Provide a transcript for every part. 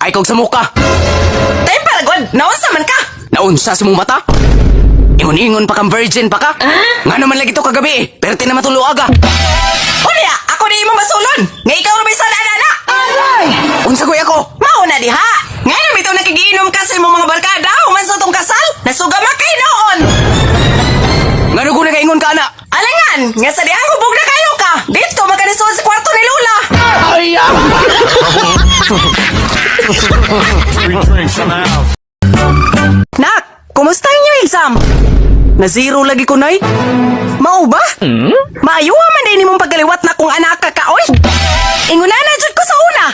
Patay kog sa muka. Time para god, naunsa man ka? Naunsa sa mong mata? Ingon-ingon pa kang virgin pa ka? Nga naman lagi to kagabi eh. Pero na matuluag ah. Unya, ako ni imo masulon. Nga ikaw ra may sana ana. Unsa koy ako? Mao na diha. Nga naman bitaw nakigiinom ka sa imong mga barkada human sa tong kasal. Nasuga kay noon. Nga ko nakaingon ka ana? Alangan, nga sa dihang hubog na kayo ka. Dito makanisod sa kwarto ni Lola. Three drinks in the house. Nak, kumusta inyong exam? Na zero lagi ko nay. Mao ba? Maayo man din imong pagkaliwat na kung anak ka kaoy. Inguna na jud ko sa una.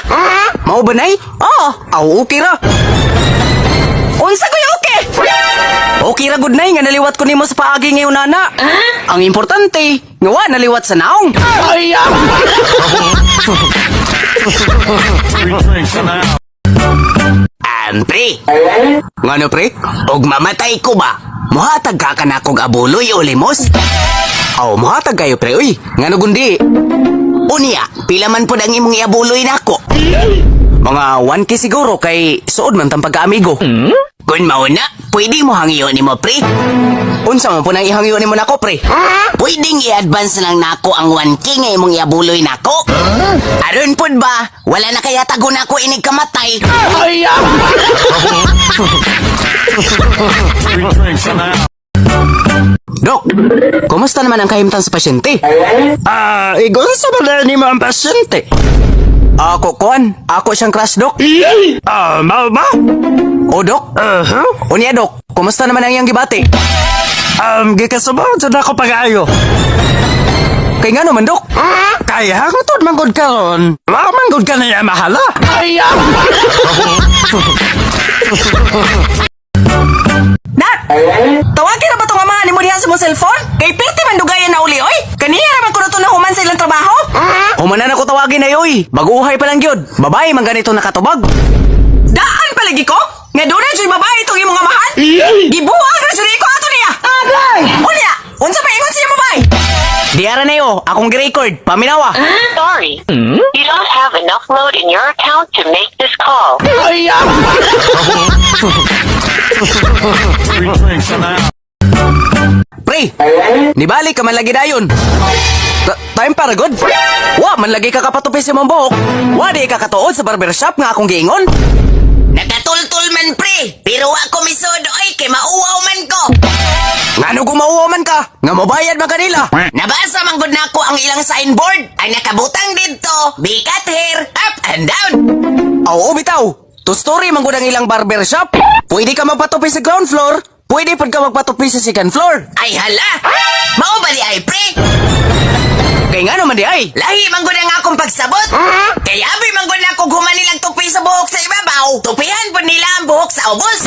Mao ba nay? Oo, Aw, okay ra. Unsa ko'y okay? Okay ra gud nay nga naliwat ko nimo sa paagi ngayon nana. Ang importante, nga wa naliwat sa naong. Three drinks in the house. Pre. Ngano pre? Og mamatay ko ba? Muhatag ka kanakog abuloy o limos? Aw, muhatag kayo pre uy. Ngano gundi? Unya, pila man pud ang imong iabuloy nako? Mga 1K siguro kay suod man tang pagkaamigo. Kun mao na, pwede mo hangyo nimo pre. Unsa man po nang ihangyo nimo nako pre? Pwedeng i-advance lang nako ang 1K nga imong iabuloy nako. Aron pud ba, wala na kaya tago nako inig kamatay. Three drinks in the house. Dok, kumusta naman ang kahimtang sa pasyente? Ah, igon sa ba ni mo ang pasyente? Ako, kuan. Ako siyang crush, Dok. Ah, mao ba? O, Dok? Uh-huh. Unya, Dok. Kumusta naman ang iyang gibati? Gikasubot jud ako pag-ayo. Kay nga naman, Dok. Kay hangtod man gud karon. Wa man gud ka niya mahala. Nak, tawagin na ba tong amahan nimo diha sa mong cellphone? Kay pirti man dugayan na uli oy. Kaniya ra man kuno to na human sa ilang trabaho. Humanan ako tawagin na yoy. Baguhay pa lang gyud. Babae man ganito nakatubag. Daan palagi ko? Nga doon na jud babae itong imong amahan? Gibuang ra jud ko ato niya. Unya, unsa pa ingon siya babae? Diara na yo, akong gi-record. Paminawa. Sorry, you don't have enough load in your account to make this call. Three drinks in the house. Pre, nibalik ka man lagi dayon. Time para good. Wa man lagi ka kapatupi sa imong buhok. Wa di ka katuod sa barbershop nga akong giingon. Nagatultul man pre, pero wa ko misod oy kay mauwaw man ko. Ngano gumauwa man ka? Nga mobayad man kanila. Nabasa man gud nako ang ilang signboard. Ang nakabutang didto, bikat hair, up and down. Oo, bitaw. To story man gud ang ilang barbershop. Pwede ka magpatupi sa ground floor, pwede pud ka magpatupi sa second floor. Ay hala, mao ba di ay pre? Kay ngano man di ay? Lahi man gud ang akong pagsabot. Kay abi man gud nako human nilang tupi sa buhok sa ibabaw. Tupihan pud nila ang buhok sa ubos.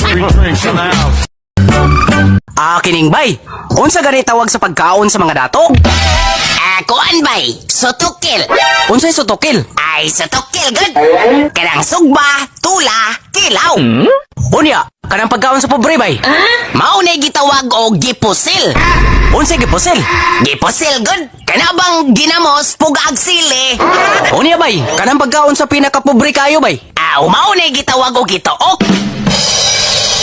Three drinks in the house. Ah, kining bay. Unsa gani tawag sa pagkaon sa mga dato? Ah, kuan bay, sutokil. Unsay sutokil? Ay, sutokil gud. Kanang sugba, tula, kilaw. Unya, kanang pagkaon sa pobre bay. Mao na gitawag og gipusil. Unsay gipusil? Gipusil gud. Kana bang ginamos pugag sili? Unya bay, kanang pagkaon sa pinakapobre kayo bay. Ah, mao na gitawag og gituok.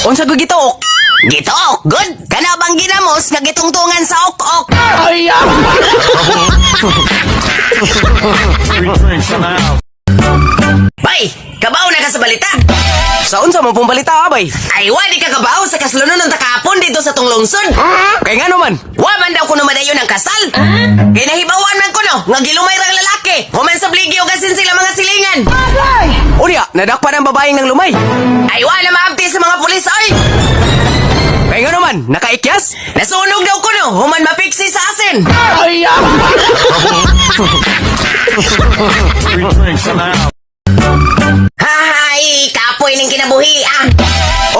Unsa gud gituok? Gituok gud. Kana bang ginamos nga gitungtungan sa ok-ok? Three drinks in the house. Bay, kabaw na ka sa balita. Sa unsa mo pong balita ah, bay? Ay, wa di ka kabaw sa kaslunon ng takapon dito sa tong lungsod. Kay ngano man? Wa man daw kuno madayon ang kasal. Kay nahibawan man kuno nga gilumay rang lalaki. Human sa bligyo kasin sila mga silingan. Unya, nadakpan ang babaeng ng lumay. Ay, wa na maabti sa mga pulis oy. Kay ngano man, nakaikyas? Nasunog daw kuno human mapiksi sa asin. Three drinks in the house. Hahay, kapoy ning kinabuhi ah.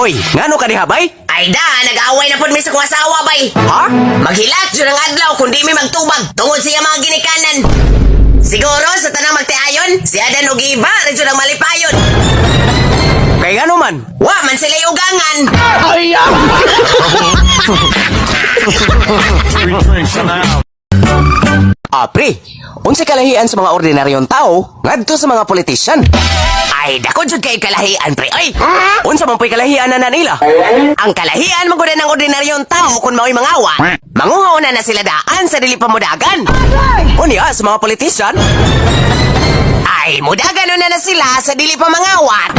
Oy, ngano ka diha bay? Ay da, nag-away na pud mi sa kuwasawa bay. Ha? Maghilat jud ang adlaw kun di mi magtubag tungod siya mga ginikanan. Siguro sa tanang magtiayon, si Adan ug Eva ra jud ang malipayon. Kay ngano man? Wa man sila ugangan. Three drinks in the house. Ah, pre, unsa kalahian sa mga ordinaryong tao ngadto sa mga politician? Ay, dako jud kay kalahian, pre. Ay, unsa man po'y kalahian na nila? Ang kalahian man gud ng ordinaryong tao kung mao'y mangawa. Manguha na na sila daan sa dili pa mudagan. Unya sa mga politician, ay, mudagan na na sila sa dili pa mangawat.